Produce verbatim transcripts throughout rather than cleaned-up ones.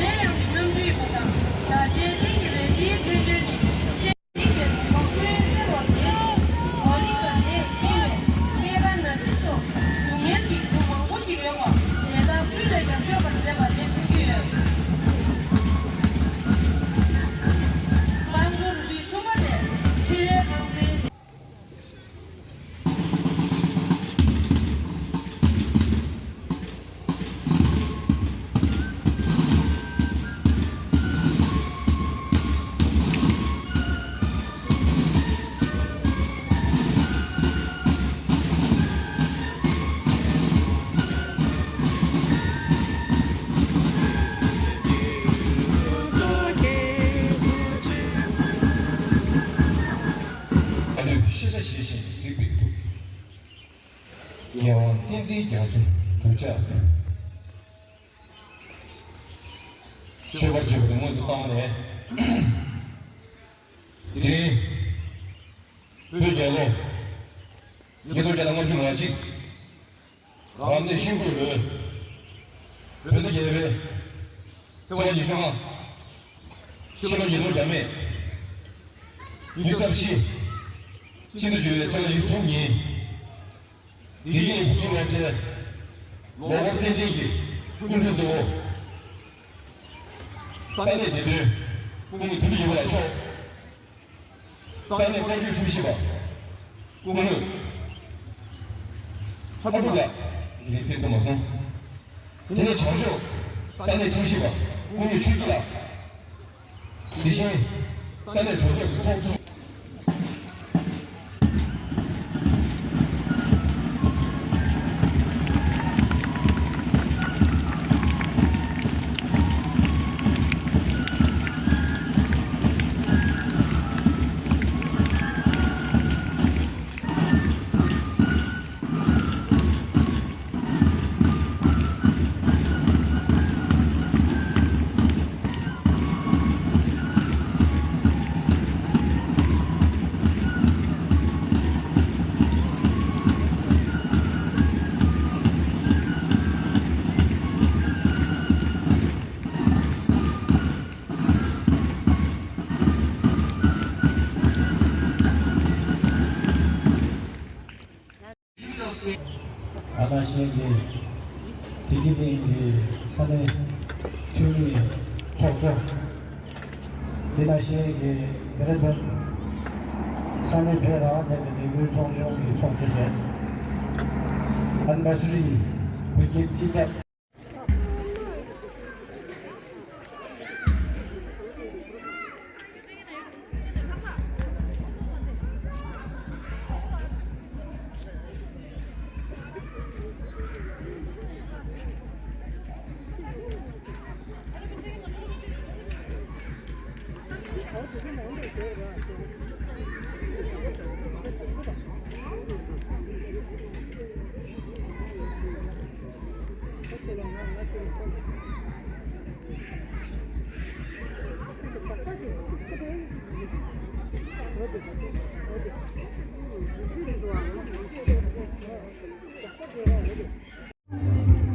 གཞན་ཡང་གི་རྣམ་འཕྲུལ་པ་དང་། བདག་ཅག་སྟེང་གི་རལ་གྲིའི་མཚོན་དོན་ནི། སེམས་ཀྱི་རང་དབང་ཀུན་གསལ་བར་བྱེད་ཅིང་། མ་རིག་པ་ལས་བརྟེན་པའི་ཀླད་པ་ན་འཆི་སོགས་སྡུག་བསྔལ་གྱི་རྒྱུ་མང་པོ་ཅིག་ཡོད་པ་དེ་དག་ཀུན་ལས་ཀྱང་སྐྱོབ་པར་མཛད་པ་དེ་མཚོན་གྱི་ཡོད། རྟགས་མཚོར་ལུས་གསུམ་པ་ལས་ཕྱི་རོལ་ཁང་ཚན། ཨ་ནུས་ཤེས་བྱ་ཤེས་བཞིན་གཟིགས་པའི་ཐུགས། རྒྱལ་དབང་བསྟན་འཛིན་རྒྱ་མཚོར་གུས་ཕྱག། མཆོད་པར་བརྗོད་པ་དེ་སྔོན་དུ་བཏང་ནས། དེ་རིང་བོད་རྒྱལ་ལོ་ཉིས་སྟོང་བརྒྱ་དང་ལྔ་བཅུ་ང་གཅིག་རབ་གནས་ཤིང་བརྐོས་ལོའི་བོད་ཟླ་བརྒྱད་པའི་ཚེས་པ་ཉི་ཤུ་ལྔ། ཕྱི་ལོ་ཉིས་སྟོང་བརྒྱ་མེད་ཉི་ཤུ་རྩ་བཞི། སྤྱི་ཟླ་བཞི་པའི་ཚེས་པ་ཉི་ཤུ་དྲུག་ཉིན། བདེ་སྐྱིད་ཕུག་གི་སློབ་གྲྭའི་ལོ་འཁོར་རྩེད་འགྲན་གྱི་སྐུ་མགྲོན་གཙོ་བོ། ས་གནས་བདེ་དོན་སྐུ་ངོ་དོན་གྲུབ་ཡོད་པ་ལགས་མཆོག་ས་གནས་བཀའ་བརྒྱུད་ཁྲིམས་ཞིབ་པ་སྐུ་ངོ་ལྷ་སྒྲུབ་ལགས། དེ་རིང་ཕེབས་ཐུབ་མ་སོང་། དེ་ནས་བྱང་ཕྱོགས་ས་གནས་ཁྲིམས་ཞིབ་པ་སྐུ་ངོ་ཆོས་སྐྱིད་ལགས། དེ་བཞིན་ས་གནས་གྲོས་ཚོགས་ཀྱི་ཚོགས་གཙོ། ཨ་ནཱ་ཤེས་ཀྱི་བདེ་སྐྱིད་གླིང་གི་ས་གནས་འཐུས་མི་ཚོགས་གཙོ། དེ་ནང་བཞིན་གྱི་ཌེ་ར་ཌུན་ས་གནས་བོད་རང་དབང་ལྡན་པའི་ལས་འགུལ་ཚོགས་ཆུང་གི་ཚོགས་གཙོ་བྱས། ཨན་མ་སུ་རི་བོད་ཁྱིམ་སྤྱི་ཁྱབ།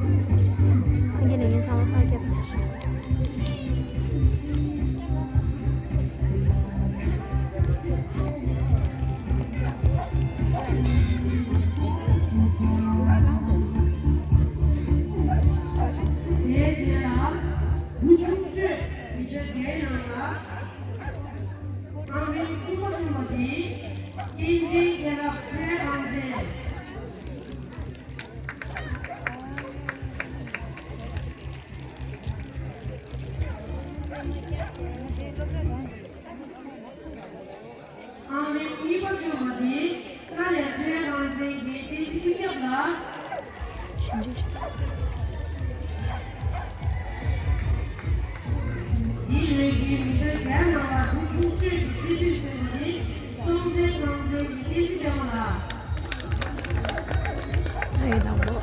ཁྱེད་ཀྱི་ལས་ངན་ཚང་མ་ཕར་རྒྱབ། དེའི་རྗེས་ལ་བུ་ཆུང་ཤོས་མི་སྐྱ་དེའི་ནང་ལ་ཨང་རིམ་གསུམ་པ་བྱུང་བ་དེ་བསྟན་འཛིན་མཁྱེན་རབ་ཆོས་དབྱངས་ཅན། ཨང་རིམ་གཉིས་པ་བྱུང་བ་དེ་ཏཱ་ལའི་ཆོས་དབྱངས་ཅན་གྱི་བསྟན་འཛིན་སྐུ་ཞབས་ལགས། འདིའི་ལས་འགུལ་མི་སྣ་བརྒྱ་ནང་ལ་བུ་ཆུང་ཤོས་ཀྱི་སྤྱི་འཐུས་ཟིན་པ་ནི་སྲོང་བཙན་སྒང་ཚལ་གྱི་བསྟན་འཛིན་སྐྱབས་མགོན་ལགས། ཨེ་དང་པོ།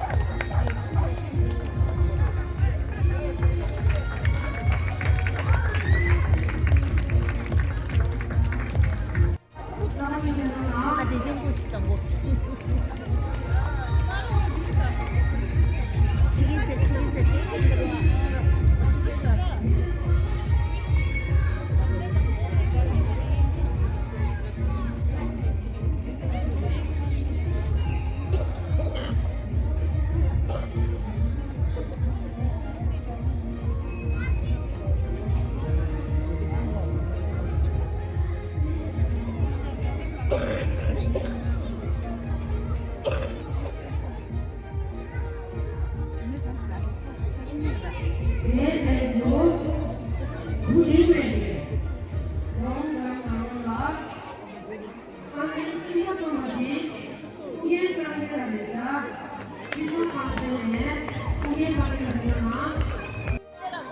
ཨ་དེ་ཅན་ཀུ་ཤི་དང་པོ། ཆི་གི་ཟེར་ཆི་གི་ཟེར།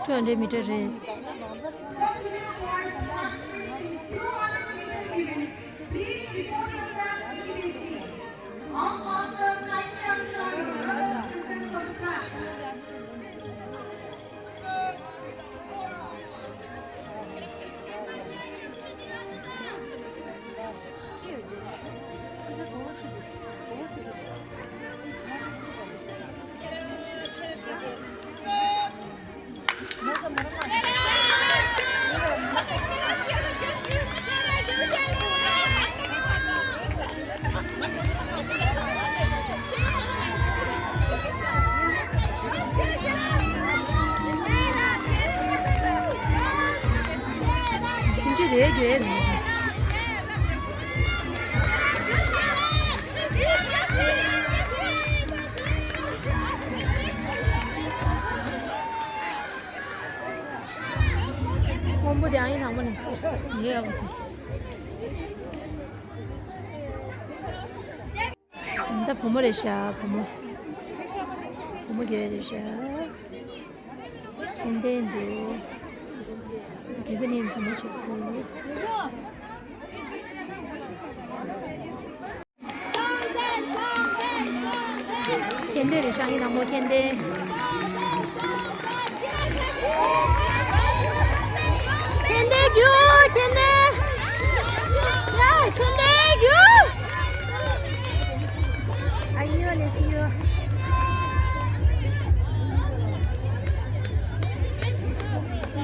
Two hundred meter race. ཕྱིན་ཅི་རེད་རེད། སྔོན་པོ་དེ་ཨ་ཡིན་དང་པོ་ནས་སུ་ཡོད་ཡག་པོ་དུས། ད་བུ་མོ་རེད་ཤག་བུ་མོ། བུ་མོ་རྒྱལ་རེད་ཤག་ཏན་ཏན་འདུག་དགེ་བའི་གནས་བུ་མོ་ཆེ་འདུག་ཁྱེད་འདི་རེད་ཤག་ངའི་ནང་མོ་ཁྱེད་འདི། ཁྱེད་འདི་རྒྱུགས། ཁྱེད་འདི། ཡ་ཁྱེད་འདི་རྒྱུགས། ཨ་ཡོ་ནས་སུ་ཡོ།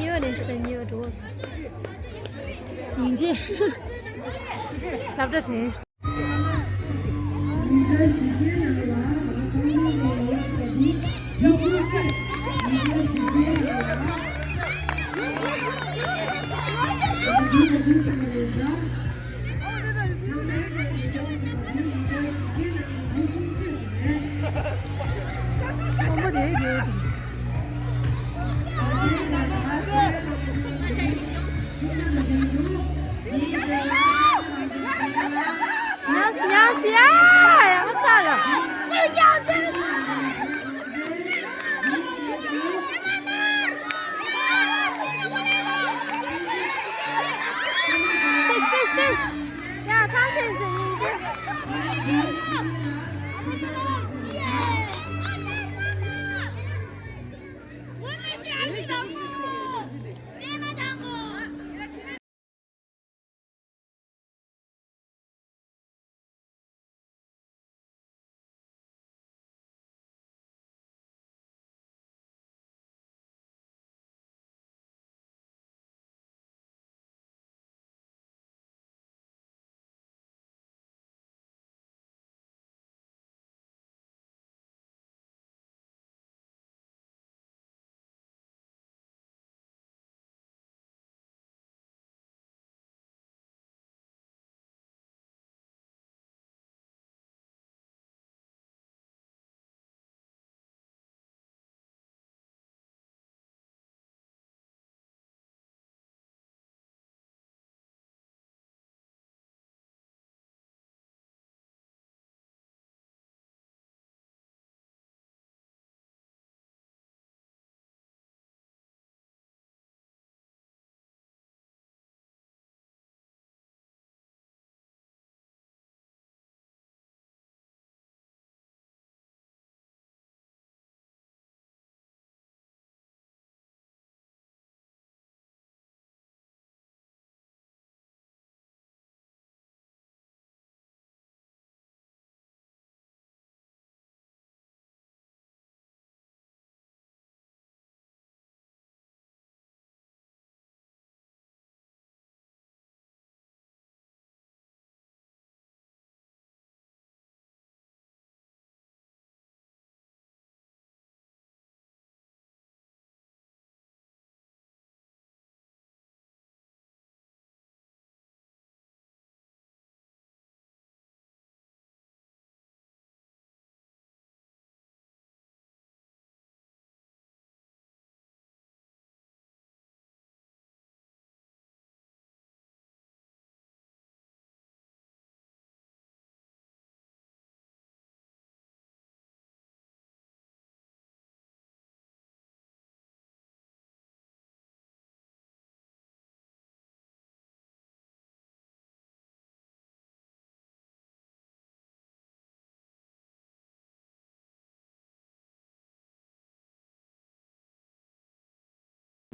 ཡོ་ནས་སུ་ཡོ་འགྲོ། ཡིན་གཅིག་སློབ་གྲྭ་དྲན། ཡ་ཡ་ཡ་ཡ་ཚ་ལ། ཡ་ཐང་ཤེས་སུ་ཡིན་ཅི།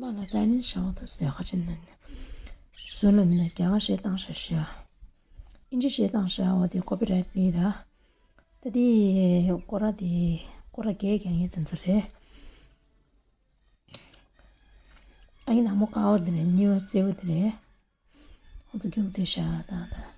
མ་ལ་ཙའི་ནིས་བྱ་བ་དང་ཟས་ཁ་ཆེ་ནོ་ནི། སུ་ལ་མིན་ན་རྒྱ་གར་བཤད་སྟངས་ཤ་ཤ། ཨིན་ཇི་བཤད་སྟངས་ཤ་བ་དེ་ཀོ་པི་རའེ་ཊི་ལི་ར། ད་དེ་ཀོ་ར་དེ་ཀོ་ར་རྒྱས་རྒྱག་ངེས་དོན་ཚོ་རེད། ཨ་ཡིན་ནག་མོ་དཀར་བོ་དེ་རེད། གཉིས་པ་སེར་བོ་དེ་རེད། ཁོང་ཚོ་རྒྱུག་དེ་ཤ་དང་ད།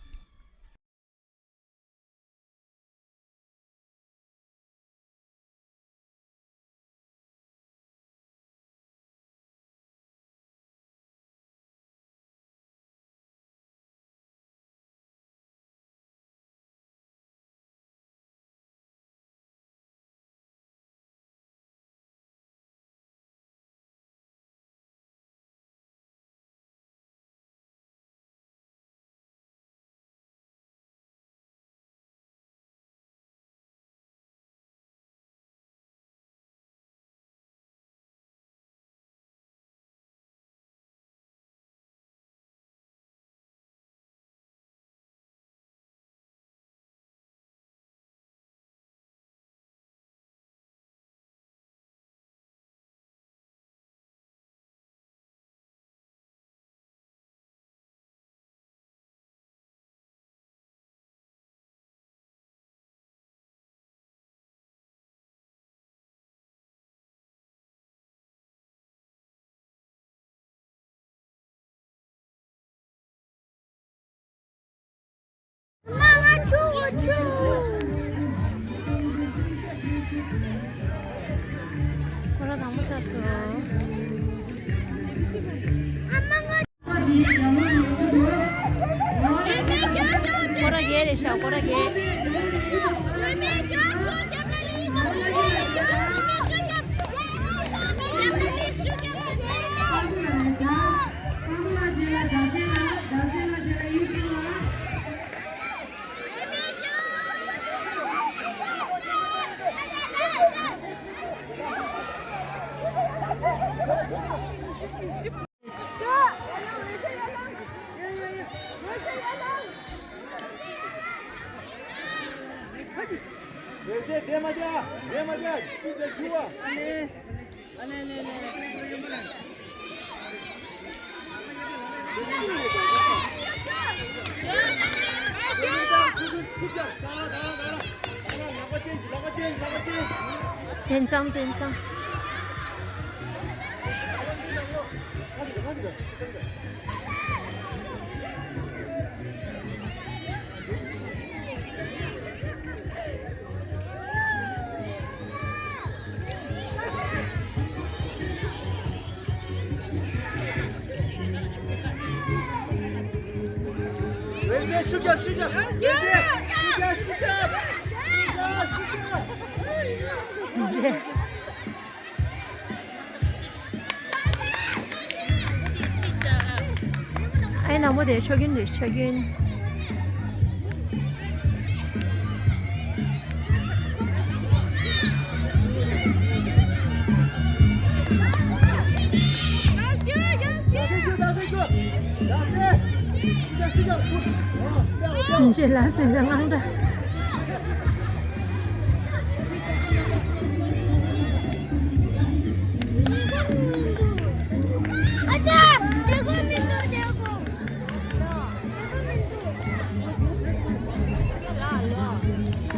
ཁོ་ར་དང་པོ་ཚར་སོང་། སྐོར་ར་བརྒྱད་རེད་ཤག་སྐོར་ར་བརྒྱད། དེང་སང་དེང་སང་། ཨའི་ནང་པོ་དེ་ཆོས་རྒྱུན་རེད། ཆོས་རྒྱུན། ཡིན་ཆེ་ལ་ཚན་ཚ་དངངས་སྐྲག་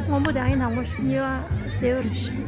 སྔོན་པོ་དེ་ཨའི་དང་པོ་གཉིས་པ་སེའུ་རེད།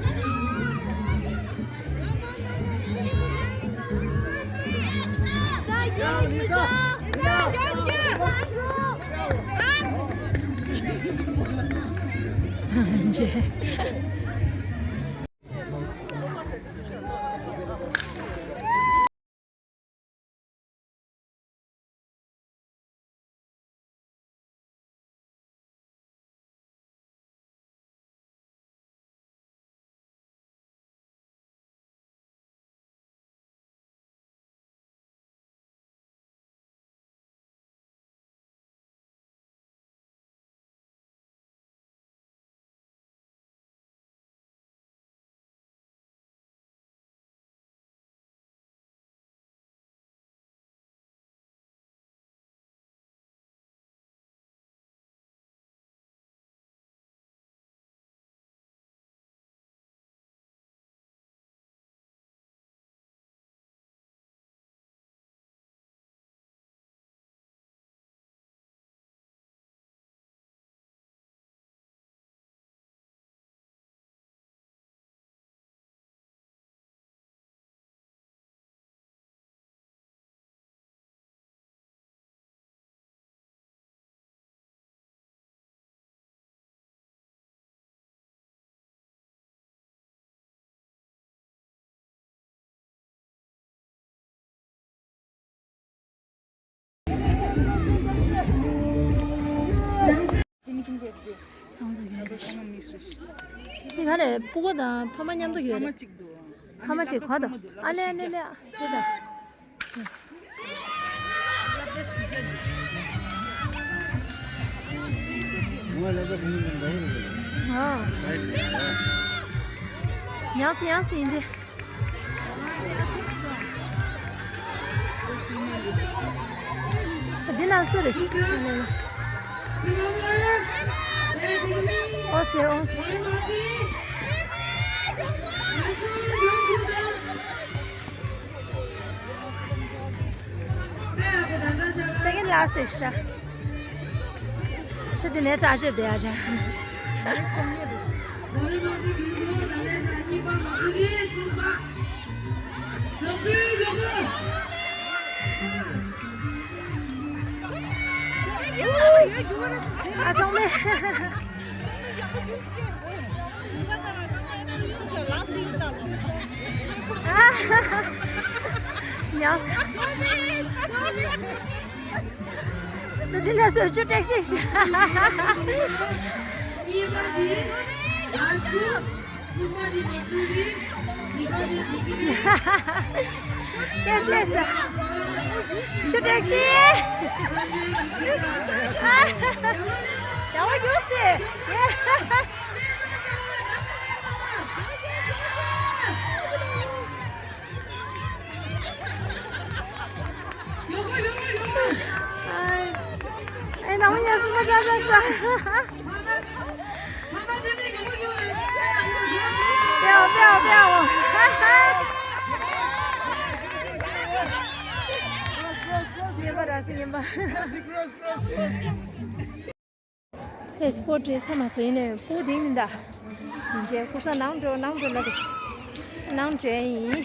འདི་ག་རེ། སྤུ་གུ་དང་ཕ་མ་མཉམ་དུ་ཡོད་རེད། ཕ་མ་གཅིག་ག་དང་། ཨ་ལེ་ཨ་ལེ་ལེ། དེ་དང་། ཡང་སེ་ཡང་སེ་ཡིན་གྱི། འདི་ན་སུ་རེད། ཨོ་སེ་ཨོ་སེ། Second last is the. དེ་དེ་ནས་ས་ཞབས་བསྡད་ཡ་ཅག་ཨ་ཚང་མས། ཉམས་ད་འདི་ལ་སོ་ཆུ་ཊེག་སི་ཤ། ལེས་ལེས། ཆུ་ཊེག་སི། ཡང་བ་རྒྱུགས་ཏེ། ཨེ་ནང་མི་ཡ་སུ་མ་ས་ས་ས། པེའོ་པེའོ་པེའོ། ཉན་པ་ར་སི་ཉན་པ། ཨེ་སི་པོ་ཊི་རེད་ཚ་མ་སོ་ཡིན་ནས་སྤུ་གུ་དེ་མིན་ད། ཡིན་ཅེ་ཁུ་ས་ནང་འགྲོ་ནང་འགྲོ་ལ་དེ། ནང་འགྲོ་ཡིན།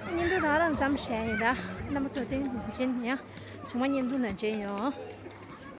བརྙན་ཐུང་ད་རང་མཚམས་བཞག་ཡིན་ད། རྣམ་པ་ཚོ་དེ་མཇལ་ནས་ཡང་བྱུང་མ་བརྙན་ཐུང་ནང་མཇལ་ཡོང་།